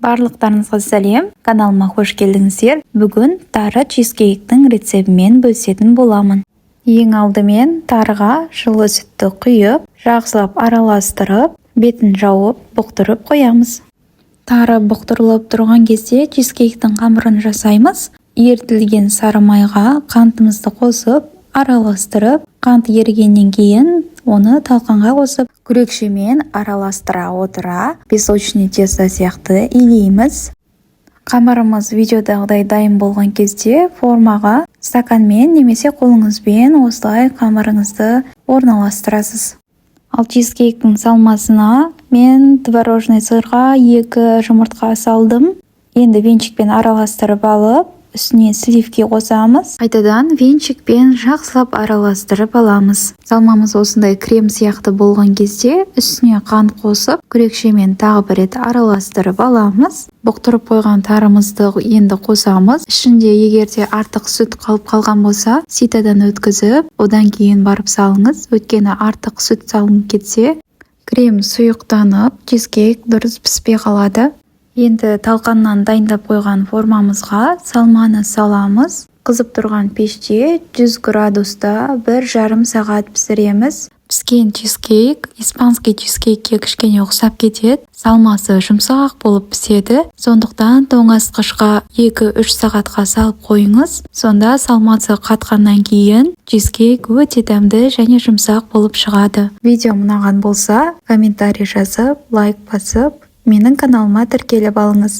Барлықтарыңызға сәлем! Каналыма қош келдіңіздер! Бүгін тары чизкейктің рецептімен бөлісетін боламын. Ең алдымен тарыға жылы сүтті құйып, жақсылап араластырып, бетін жауып, бұқтырып қоямыз. Тары бұқтырылып тұрған кезде чизкейктің қамырын жасаймыз. Ерітілген сары майға қантымызды қосып, араластырып, қант ерігеннен кейін оны талқанға қосып, күрекшемен араластыра отыра, песочный тесто сияқты илейміз. Қамырымыз видеодағыдай дайын болған кезде формаға стаканмен немесе қолыңызбен осылай қамырыңызды орналастырасыз. Ал чизкейктің салмасына мен творожный сырға 2 жұмыртқа салдым. Енді венчикпен араластырып алып, үстіне сливки қосамыз. Қайтадан венчикпен жақсылап араластырып аламыз. Салмамыз осындай крем сияқты болған кезде үстіне қант қосып, күрекшемен тағы бір рет араластырып аламыз. Бұқтырып қойған тарымызды енді қосамыз. Ішінде егер де артық сүт қалып қалған болса, ситодан өткізіп, одан кейін барып салыңыз. Өйткені артық сүт салынып кетсе, крем сұйықтанып, чизкейк дұрыс піспей қалады. Енді талқаннан дайындап қойған формамызға салманы саламыз. Қызып тұрған пеште 100 градуста 1,5 сағат пісіреміз. Піскен чизкейк испанский чизкейкке кішкене ұқсап кетеді. Салмасы жұмсақ болып піседі. Сондықтан тоңазытқышқа 2-3 сағатқа салып қойыңыз. Сонда салмасы қатқаннан кейін чизкейк өте дәмді және жұмсақ болып шығады. Видео ұнаған болса, комментарий жазып, лайк басып, менің каналыма тіркеліп алыңыз.